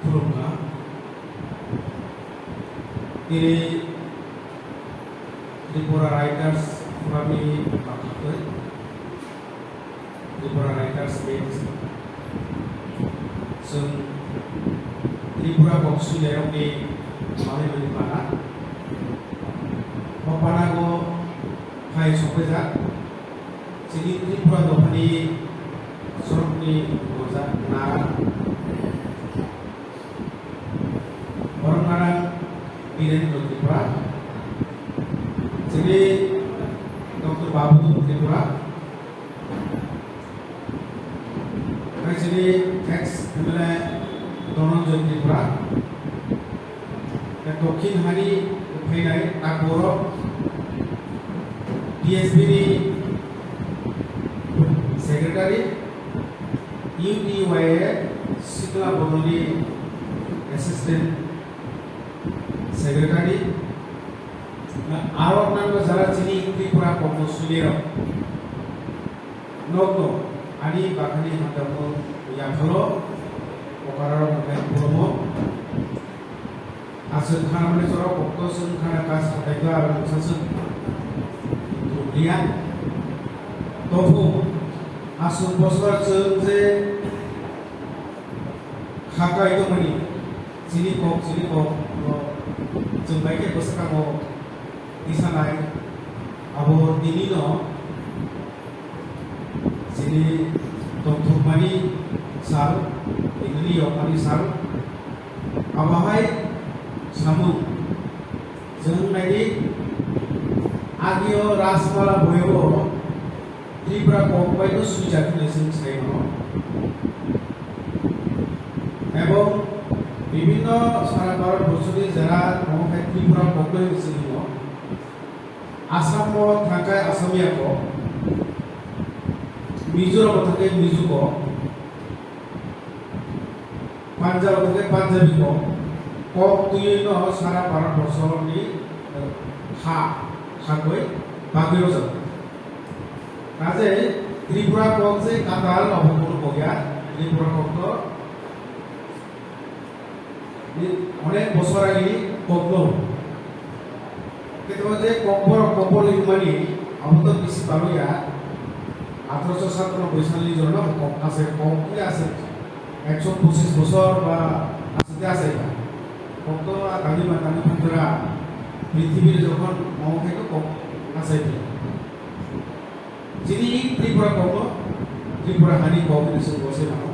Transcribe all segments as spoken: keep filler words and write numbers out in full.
Khulumkha. Tini Tripura Writers Forum ni bakhatwi Tripura Writers Meet, chwng Tripura kok swilairokni manwi manwi pana. O panao phai sokphaijak chini Tripura dophani sorokni gojak na Borok Nana Birendra Tripura, chini Doctor Babu Tripura, hai chini ex M L A Dhananjay Tripura, hai Dokhin Hani phainai Takhuk, T S B ni Secretary, U T Y A Sikla Bodolni Assistant Secretary, aro nangma jara chini Tripura kokno swilairok nokno ani bakhani hamjakmung yaphalo okararok mokhe khulumo. Aswk khanamani chwra kokno chwng khana kas hatai khe aro mungsa chwng rwliya. Tophung aswk bosor chwng je kha kai tongmani chini kok, chini kok no chwng bai khe bwswkango tisanai. Abo tinino chini tongthokmani sal, tinini yokmani sal. Abo hai samung chwng naidi, agio Rajmala boyo Tripura kok bai no swijak hinwi chwng sai mano. Ebong bibhinno sara Bharat borso ni jera omo hai Tripura kok bai chwng hino. Assam o thangkai Asamiya kok, Mizoram o thangkai Mizo kok, Punjab o thangkai Punjabi kok, kok twiwi no sara Bharat borso ni, eh, ha, ha koi bagwi rwjak. Kaje Tripura kok je katal obo kunu kok ya, Tripura kok to ni onek bosor agi kokno. Kito je kokbor, kokbor hinmani, abo to bisi balo ya. Athroso satanobboi salni jorno kok ase, kok ki ase. Ekso pochis bosor ba aswk de asai ba. Kok to atani ba tani phanjara, prithibir jokhon omo khe to kok asai di. Chini Tripura kokno Tripura hani kok hinwi chwng bo se mano.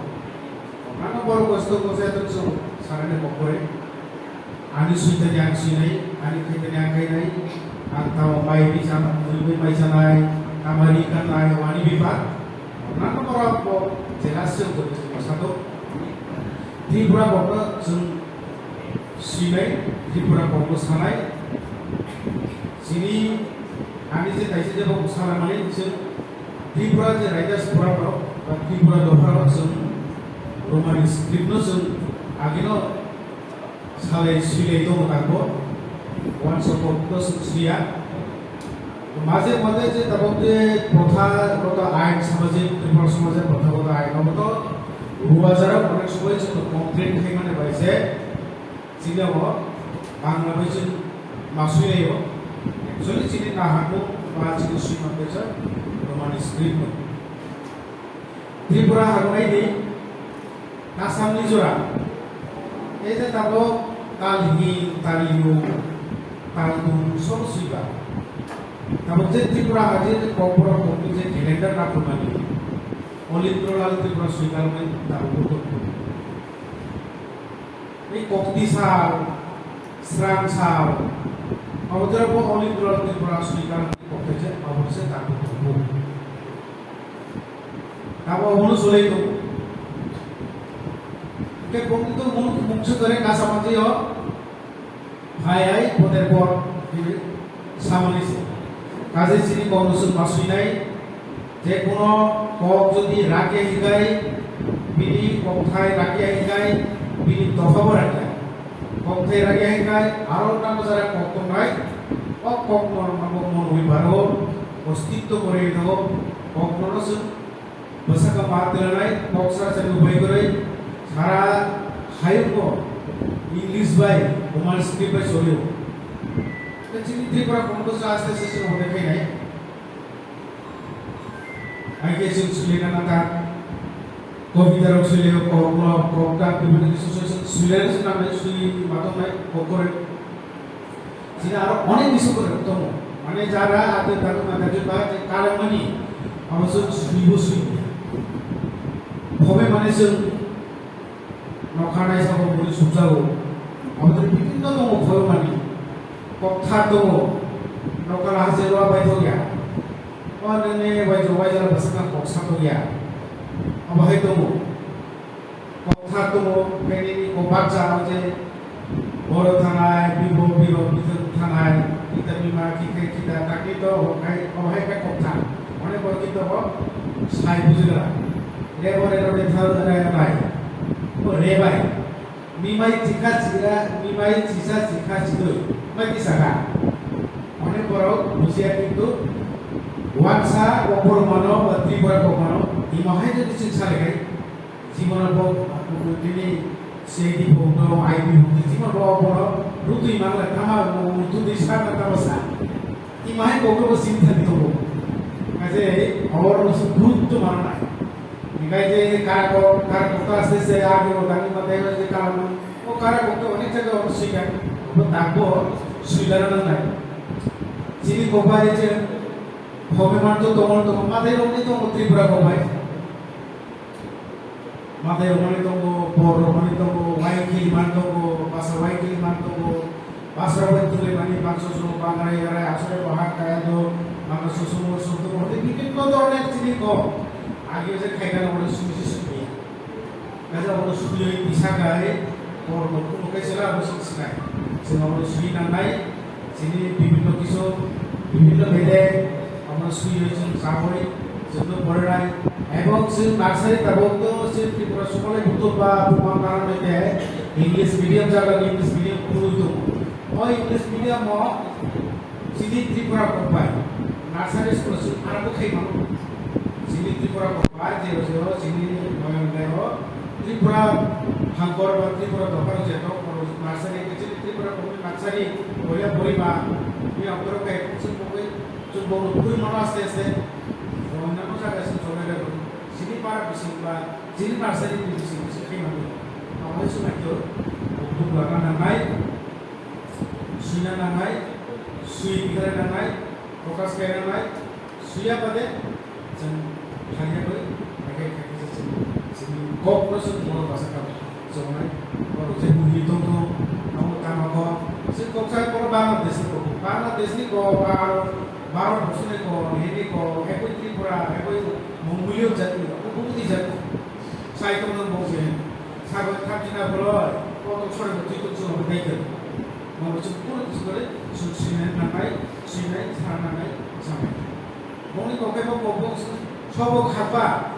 Ano borok bo se tongo se to chwng sarani kok kore. Ani switani ang swinai, ani khaitani ang khainai, ang tamo mai ri chana, mui bai mai chanai, tamo ri kannai, wani bepar. Ano borok bo jelas se tongo chwng bo sato. Tripura kokno chwng swinai, Tripura kokno sanai. Chini ani je kaisa je bo sana mani chwng Tripura je Writers Forum rok ba Tripura dopha rok chwng Romani script no chwng agino salai swilai tongo tangbo. Wansukmung no chwng swiya. Maje maje je tabuk je protha goto ain samajik Tripura somaje protha goto ain obo to ruwajara onek somoi chwng complete khai mani bai se. Chini abo Bangla bai chwng ma swi laio. Actually chini naharmung ba chini swima kaisa Romani script no. Tripura hago nai di Assamni jora. Ei je tabuk Talhing, Talyung, Taltung sobo swiba. Tabuk je Tripura ha je kokborok kokni je calendar naphurmani. Olindrolal Tripura swikalmani tabuk bo tongkhu. Ni kokti sal, srang sal, abo jora bo Olindrolal Tripura swikal kokte je abo se tabuk tongkhu. Abo abono solai tong. Ke kokti to mung mungsa tore kasa manjai o. Phai hai poder por hinwi samani se. Kaje chini kokno chwng ma swinai, je kuno kok jodi rakya hinkai, bini kokthai rakya hinkai, bini dopha bo rakya. Kokthai rakya hinkai, aro tamo jara kok tongnai, o kok no abo mon wi baro, ostitto kore do, kok no chwng Bwsakha ma twilanai kok sra sra ni upai kwrwi sara hayungo Roman script bai solio. Tei chini Tripura Congress aste aste se hwnwi khainai. Hai khe chwng swilena nangkha. Kobita rok swilio, kokrok, kokta, bibhinno kisu swilena se nangnai, swi ma tongnai, kokore. Chini aro onek kisu kore tongo. Mane jara ate taru mata je ba je kalamani, abo chwng swibo swi ya. Hobe mane chwng Nokha naisabo buri sukjago. Aboni bibhinno tongo pholmani. Kokthar tongo. Nokha lahai se rwa bai thokya. O nini bai jo bai jala bwswkang koksa thokya. Abo hai tongo. Kokthar tongo, bini ni kokbaksa o je boro thanai, bibo biro bithwng thanai, kita bima, kita kita, takni to, obo hai, obo hai khe kokthar. Mane boro kita bo sai bujila. Rebo rero rethal re bai. O re bai. Mimai chikha chira, mimai chisa chikha chidoi. Mai tisaka. Mane borok bujiya kintu wansa kokborok mano ba Tripura kok mano. Imo hai jodi chwng salikai. Jibon bo bini C I D bo no I B bo jibon bo bono rutui mangla tama rutui sakna tama sa. Imahai kokro bo sini thani tongo. Kaje awar no su group to mana nai. Hikai je kara ko kara ko ta se se age bo dani matai je kara no. O kara ko to onek jaga o sika. Bo tabo suidara nang nai. Sini ko bai je hobe man to tongo to matai rok ni tongo Tripura ko bai. Matai romani tongo, bor romani tongo, waikili man tongo, basa waikili man tongo, basa waikili mani bangso so bangrai yarai asore bahak kaya do, mangso so mo so to mo, bibhinno dhoroner chini ko. Agi je khaikha na mane sumisi sumia. Kaisa mane suyoi bisa gai, bor bor kuno kaisa la bisi sinai. Sini mane sui nangnai, Chini bibhinno kisu, bibhinno bede, omo swiwi chwng chagwi, chwngno porinai, ebong chwng nursery tabuk to chwng Tripura somalai butur ba buma karon de English medium jaga English medium khulwi tongo. O English medium o chini Tripura kokbai, nursery school chwng arbo khai mano. Chini Tripura kokbai, jero jero chini, eh, Tripura hangkor ba Tripura dophar jeto, nursery ke chini Tripura kokbai. Nursery, boya poriba, ni aphuru kai chwng bogwi, chwng bogwi puri mano aste aste. Onnano jaga se chole rw, chini para bising ba, chini nursery ni bising bising khai mano. Amai chwng akhio, buk lana nangnai, swina nangnai, swi bikhala nangnai, focus khai nangnai, Suya bade, chwng thangya bai, haikhe khaikhe se chwng, chwngni kokno chwng borok basa kha chongnai. Borok je buhi tongkho, abo tamo kok, chwng kok sai borok Bangladesh ni kok, Bangladesh ni kok, ba aro Bharat borso ni kok, Hindi kok, ekoi Tripura, ekoi Mongolian jati, ekoi Bugti jati. Sai tongno bo je, sabai thamchina boloi, koto sore bo twi tong chwng bai khe. Mo chwng puro kis kore, chwng sinai nangnai, sinai, sa nangnai, sa nangnai. Bongni kokebo kokbo sobo khapa.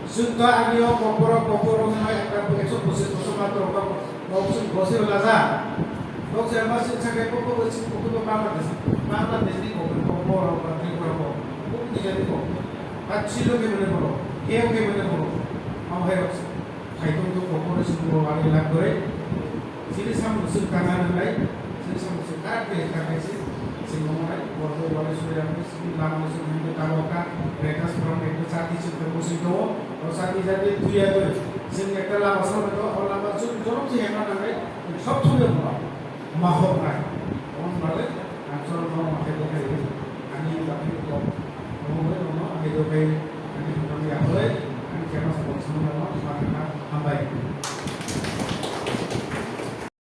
Chwng ta ani o kokborok kokborok no ekta ekso pochis bosor matro kok, kok chwng bose laja. Kok se ma chwng sakai kokbo chwng kokbo Bangladesh. Bangladesh ni kokborok kokborok ba Tripura kok. Kok ni jati kok. Ta chilo ke mane borok. Keo ke mane borok. Amo hai rok. Kaitor to kokborok chwng bo wari lak gore. Chini samung chwng tangna nangnai. Chini samung chwng karak ke kakai se. Chwng omo hai. Borok wari suri rang. Lama chwng hwnwi tabok kha, Rekas Forum ekta chati chwng tongmo swi tongo. O chati jati tuya twi chwng ekta lama samai tongo, o lama chwng jorok se hemna nangnai, sok thumya phano ma hoknai. Omo bagwi ang chwng no ma khe dokhai rwi, ani bakhe kok omo bai no ma khe dokhai.